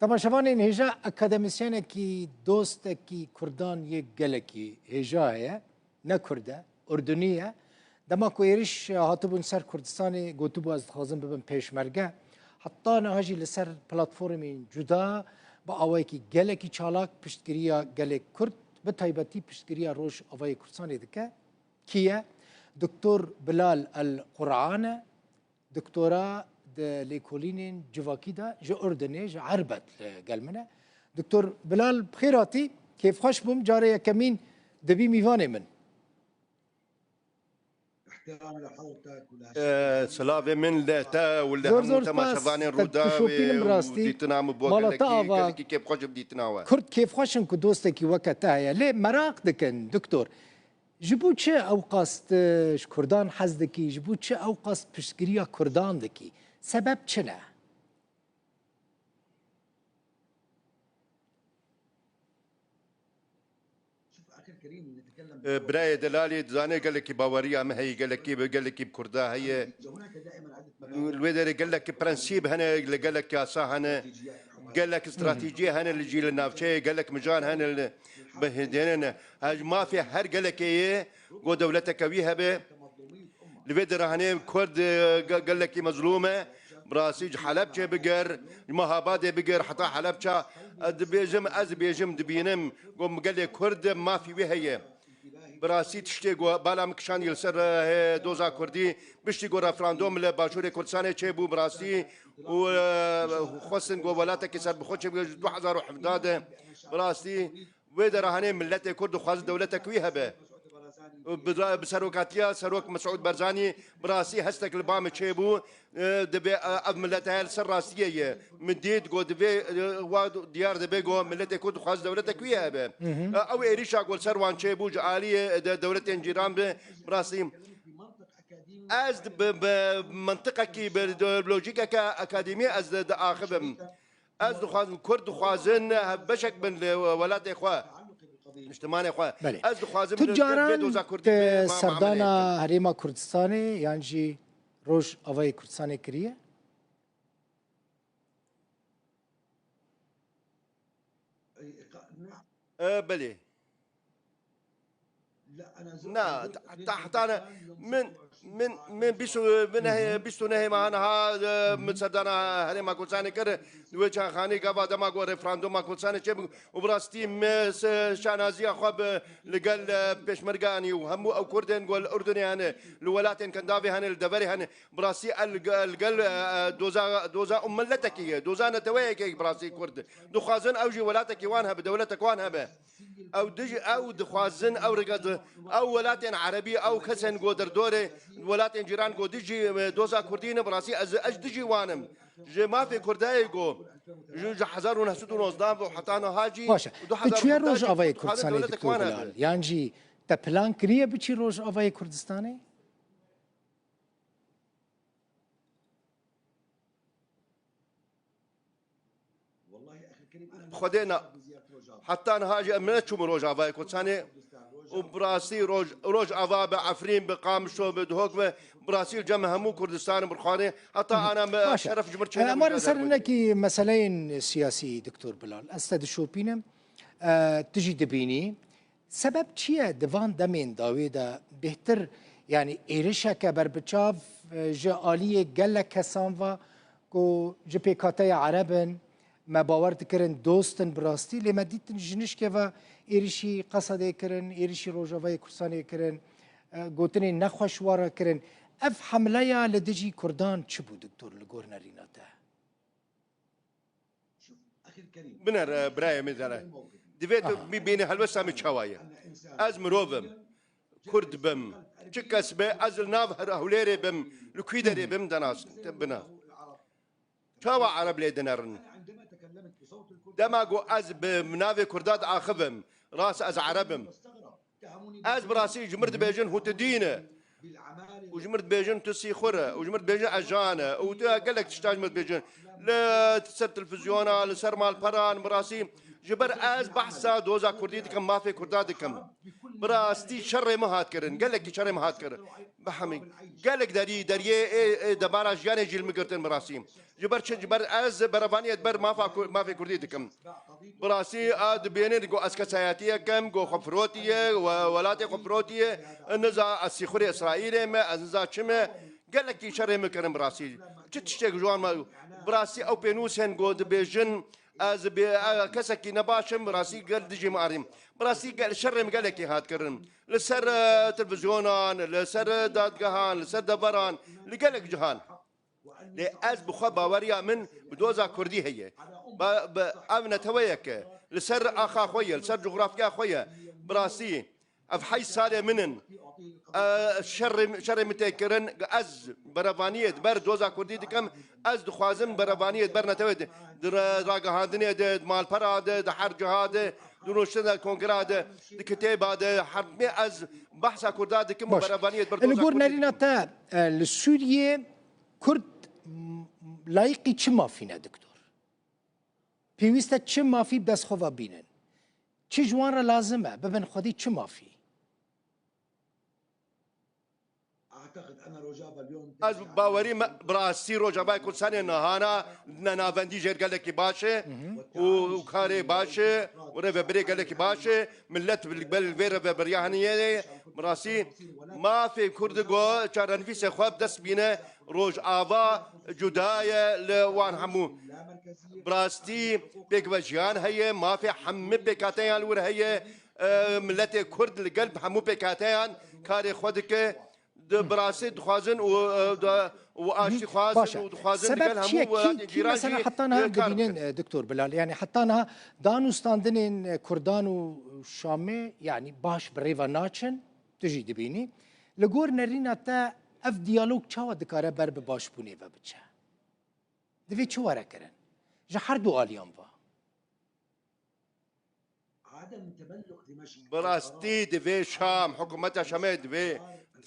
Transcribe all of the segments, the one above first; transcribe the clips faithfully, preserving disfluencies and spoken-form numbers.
Temaşevanên hêja, akademisyenekî, dostekî Kurdan yê gelekî hêja heye, ne Kurd e, Urdunî ye. Dema ku êriş hatibûn ser Kurdistanê, gotibû, ez dixwazim bibim pêşmerge. Heta niha jî li ser platformên cuda bi awayekî gelekî çalak piştgiriya gelê Kurd, bi taybetî piştgiriya Rojavayê Kurdistanê dike. Kî ye? Doktor Bilal El Qur'an e. Doktora di lêkolînên civakî de ji Urdunê, ji Erbet li gel min e. Doktor Bilal, bi xêr hatî, kêfxweş bûm, carê yekemîn dibî mîvanê min. Ee, silavê min li te û li Zor hemû zor spas, temaşevanên te Rûdawê dişopînim û rastî. Dîtina min bo Mala gelekî, te ava. Gelekî kêfxweş im dîtina we. Kurd kêfxweş in ku dostekî weke te heye. Lê meraq dikin, doktor. Ji bo çi ew qas tu ji Kurdan hez dikî? Ji bo çi ew qas piştgiriya Kurdan dikî? Sebeb çi ne? E, birayê delalê, dizane gelekî baweriya me heye, gelekî bi, gelekî bi Kurda heye. Li wê derê gelek prensîp hene, li gelek yasa hene, gelek stratejî hene, li jî li navçeyê gelek mijan hene, li bi hêdêne ne. Ev mafê her gelekê ye, go dewleteke wî hebe. Li vê derê hanê Kurd, e, ge-, gelekî mezlûm e. Bi rastî ji Helebçê biger, ji Mehabadê biger, heta Helebça, e, dibêjim, ez dibêjim, dibînim, go gelê Kurd mafî wê heye. Bi rastî tiştê ku bala min kişandî li ser, e, doza Kurdî, piştî ku referandum li Başûrê Kurdistanê çêbû, bi rastî û, e, xwestin ku welatekî serbixwe çêbû ji du hezar û hevdeh de, bi rastî wê derahanê miletê Kurd dixwaze dewletek wî hebe. Bi, bi serokatiya Serok Mesûd Barzanî bi rastî hestek li ba min çêbû. E, dibê, e, ev millet heye li ser rastiyê ye. Min dît, got, divê, e, wa diyar dibe, got, milletê Kurd dixwaze dewletek wî hebe. Hı hı. E, ew êrîşa ku li ser wan çêbû ji aliyê de dewletên cîran bi, bi rastî ez di, bi, bi mintiqekî, bi, bi lojîkeke akademî ez di, diaxivim. Ez dixwazim, Kurd dixwazin hevbeşek bin li welatê xwe, niştimanê xwe. Belê. Ez dixwazim Tu li caran vê doza Kurdî te bi ma-, serdana muameleyê bikim. Herêma Kurdistanê yan jî Rojavayê Kurdistanê kiriye? E, belê. Na, ta-, ta-, heta ne, min, min, min bîst û, min he-, bîst û nehê meha niha, e, min serdana Herêma Kurdistanê kir. Di wê çaxanê gava dema ku referanduma Kurdistanê çêbû û bi rastî min se-, şanaziya xwe bi, li gel, e, pêşmergeyan û hemû ew Kurdên ku li Urdunê hene, li welatên Kendavê hene, li deverê hene. Bi rastî el, el gel, e, e, doza, doza û miletekî ye, doza neteweyekê bi rastî Kurd. Dixwazin ew jî welatekî wan hebe, dewletek wan hebe. Ew dij-, ew dixwazin, ew rêka di-, ew welatên erebî, ew kesên ku derdorê welatên cîran ku dijî, e, doza Kurdî ne, bi rastî ez, ez dijî wan im. Ji mafê Kurdayê ku ji, ji hezar û neh sed û nozdan ve heta niha jî Baş e. û du hezar û hevdeh jî Kurd dixwazin dewletek wan hebe. Tu çi ye Rojavayê Kurdistanê, Doktor Bilal? Yan jî te plan kiriye biçî Rojavayê Kurdistanê? Xwedê na. Heta niha jî em neçûme Rojavayê Kurdistanê û bi rastî Roj-, Rojava bi Efrîn, bi Qamişlo, bi Duhok, bi, bi rastî li cem hemû Kurdistanê bi xwarê. Heta ana me Baş e. Şeref ji mir çêne. Em werin ser hinekî meseleyên siyasî, Doktor Bilal. Ez te dişopînim. E, tu jî dibînî. Sebeb çi ye di van demên dawî de bêhtir, yanî êrişeke berbiçav, e, ji aliyê gelek kesan ve ku ji pêkhateya Ereb in, me bawer dikirin dost in bi rastî, lê me dîtin ji nişkê ve êrişî Qesedê kirin, êrişî Rojavayê Kurdistanê kirin, e, gotinên nexweş wa re kirin. Ev hemleya li dijî Kurdan çi bû, Doktor, li gor nerîna te? Biner, e, birayê min zere. Divê tu Aha. bibînî helwesta min çawa ye. Ez mirov im. Kurd bim. Çi kes be, ez li nav her-, Hewlêrê bim, li Kwîderê bim, denas, te bina. Çawa Ereb lê dinerin? Dema ku ez bi navê Kurda diaxivim, rast ez Ereb im. Ez bi rastî ji mir dibêjin hû tu dîn e. Û ji mir dibêjin tu sîxur e. Û ji mir dibêjin ez jan e. Û tu gelek tişta ji mir dibêjin. Li ser televîzyona, li ser malperan, bi rastî Ji ber ez behsa doza Kurdî dikim, mafê Kurda dikim. Bi rastî şerê min hat kirin, gelekî şerê min hat kirin. Bi hemî, gelek derî, deriyê ê, ê debara jiyanê jî li min girtin bi rastî. Ji ber çi? Ji ber ez berevaniyê di ber mafa Ku-, mafê Kurdî dikim. Bi rastî a dibênin ku ez kesayetiyek im, ku xwe firotiye, we-, welatê xwe firotiye, niza ez sîxurê Îsraîlê me, ez niza çi me, gelekî şerê min kirin bi rastî. Çi tiştek ji wan me, bi rastî ew pênûsên ku dibêjin, ez bê, e, kesekî ne baş im, bi rastî gel dijî min arîm. Bi rastî gel, şerê min gelekî hat kirin. Li ser, e, televîzyonan, li ser, e, dadgehan, li ser deveran, li gelek cihan. Lê ez bi xwe baweriya min bi doza Kurdî heye. Ba, bi, ev neteweyek e. Li ser axa xwe ye, li ser cografya xwe ye. Bi rastî, ev heyş salê min in. E, şerê, şerê min tê kirin. Ez berevaniyê di ber doza Kurdî dikim. Ez dixwazim berevaniyê di ber netewê di, di ra-, ragihandinê de, di malpera de, di her ciha de, di rûniştina de, kongreya de, di kitêba de, hemî ez behsa Kurda dikim û Baş. berevaniyê di ber Li doza gor Kurdî nerîna dikim. te, e, li Sûriyê Kurd, m-, layîqî çi mafî ne, doktor? Pêwîst e çi mafî bi dest xwe ve bînin? Çi ji wan re lazim e? Bibin xwedî çi mafî? Ez bawerî me, bi rastî Rojavayê Kurdistanê nihana ne navendî jêr gelekî baş e û, û karê baş e û rêvebirê gelekî baş e. Millet bi, bi vê rêvebiriya heniye. Bi rastî mafê Kurd go çarenivîsê xwe bi dest bîne. Rojava cuda ye li wan hemû. Bi rastî pêkvejiyan heye, mafê hemî pêkhateyan li wir heye. E, miletê Kurd li gel hemû pêkhateyan karê xwe dike. Di, bi rastî dixwazin û, e, da, û aştî xwazin Baş e. û dixwazin li gel Sebep çi hemû ye? Kî, welatên kî cîran mesela jî, heta niha e, kar dibînin, bikin. e, doktor Bilal? Yani heta niha danûstandinên, e, Kurdan û Şamê, yani baş bi rê ve naçin, tu jî dibînî. Li gor nerîna te ev diyalog çawa dikare ber bi başbûnê ve biçe? Divê çi were kirin? Ji her du aliyan ve. Bi rastî divê Şam, hikûmeta Şamê divê,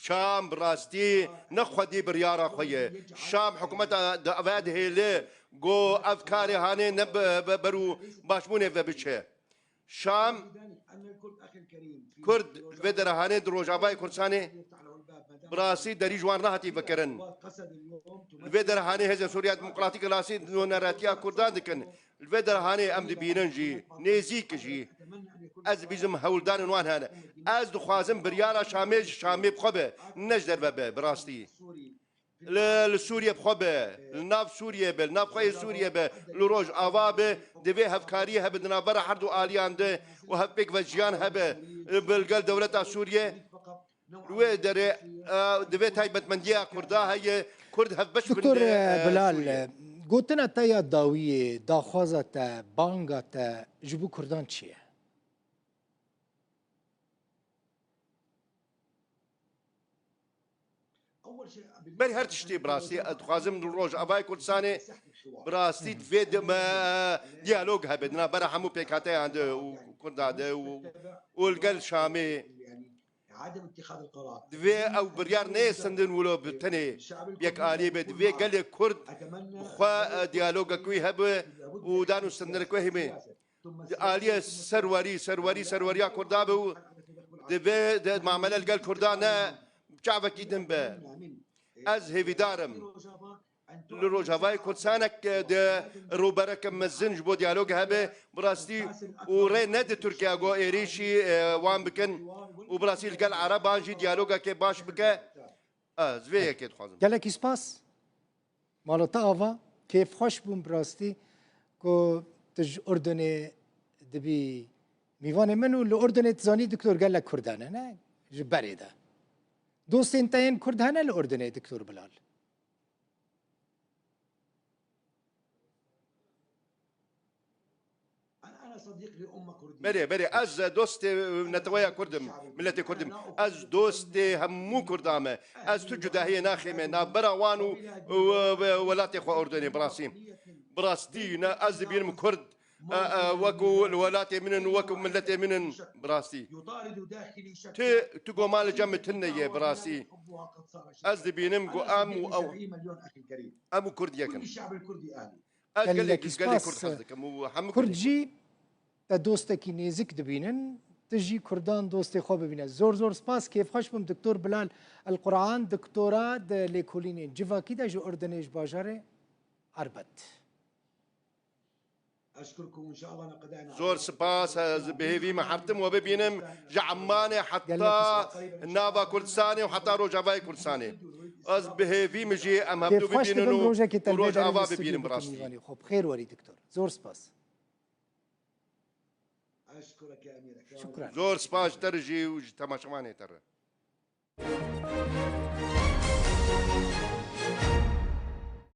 Şam bi rastî ne xwedî biryara xwe ye. Şam hikûmeta di, eve dihêle, go ev karê hanê ne bi, bi, ber û başbûnê ve biçe. Şam, Kurd li vê dere hanê di Rojavayê Kurdistanê bi rastî derî ji wan nehatî vekirin. Li vê dere hanê Hêzên Sûriya Demokratîk rastî nûneratiya Kurdan dikin. Li vê dere hanê em dibînin jî, nêzîk jî. Ez dibînim hewldanên wan hene. Ez dixwazim biryara Şamê ji Şamê bi xwe be, ne ji derve be, bi rastî. Li, li Sûriyê bi xwe be, li nav Sûriyê be, li nav xweyê Sûriyê be, li Rojava be, divê hevkariyê hebe di navbera her du aliyan de û hevpêkvejiyan hebe, e, bi, li gel dewleta Sûriyê. Li wê derê, e, divê taybetmendiya Kurda heye, Kurd hevbeş bin Doktor, de, e, e, Bilal, Sûriyê. e, gotina te ya dawiyê, daxwaza te, banga te ji bo Kurdan çi ye? Ber her tiştê bi rastî, ez dixwazim li Rojavayê Kurdistanê bi rastî divê di, me, diyalog hebe, di navbera hemû pêkhateyan de û Kurda de û, û li gel Şamê. Divê ew biryar neyê sendin wilo bi tenê yekalî be. Divê gelê Kurd bi xwe, e, diyalogek wî hebe û dan û sendineke wî hebe. Di aliyê serwerî, serwerî, serweriya Kurda be û divê di mamele li gel Kurda ne çavekî din be. Ez hêvîdar im. Li Rojavayê Kurdistanek, e, di rûbereke mezin ji bo diyalog hebe, bi rastî û rê nede Tirkiye go êrîşî, e, wan bikin û bi rastî li gel Ereban jî diyalogeke baş bike. Ez vê yekê dixwazim. Gelekî spas. Mala te ava, kêfxweş bûm bi rastî ku tu ji Urdunê dibî mîvanê min û li Urdunê tu zanî doktor gelek Kurd hene, ne? Ji berê de. Dostên te yên Kurd hene li Urdunê, doktor Bilal? Berê, berê, ez dostê neteweya Kurd im, miletê Kurd im. Ez dostê hemû Kurda me. Ez tu cudahiyê naxême navbera wan û, û, û welatê xwe Urdunê, bi rastî. Bi rastî, ne, ez dibînim Kurd, e, e, wekû li welatê min in, wekû miletê min in, bi rastî. Tu, tu goma li cem min tune ye, bi rastî. Ez dibînim ku em û ew, em û Kurd yek in. Ez gelek, Gelekî gelek spas. Kurd hez dikim û hemû Kurd Kurd jî te dostekî nêzik dibînin, tu jî Kurdan dostê xwe bibîne. Zor zor spas, kêfxweş bûm. Doktor Bilal El Quran, doktora di lêkolînên civakî de ji Urdinê, ji bajarê Erbet. Zor spas, ez bi hêvî me her tim we bibînim. Ji Emmanê heta nava Kurdistanê û heta Rojavayê Kurdistanê. Ez bi hêvî min jî em hevdû bibînin û Rojava bibînin bi rastî. Xwe bi xêr werî, doktor. Zor spas. Şukran. Zor spas ji te re jî û ji temaşevanê te re.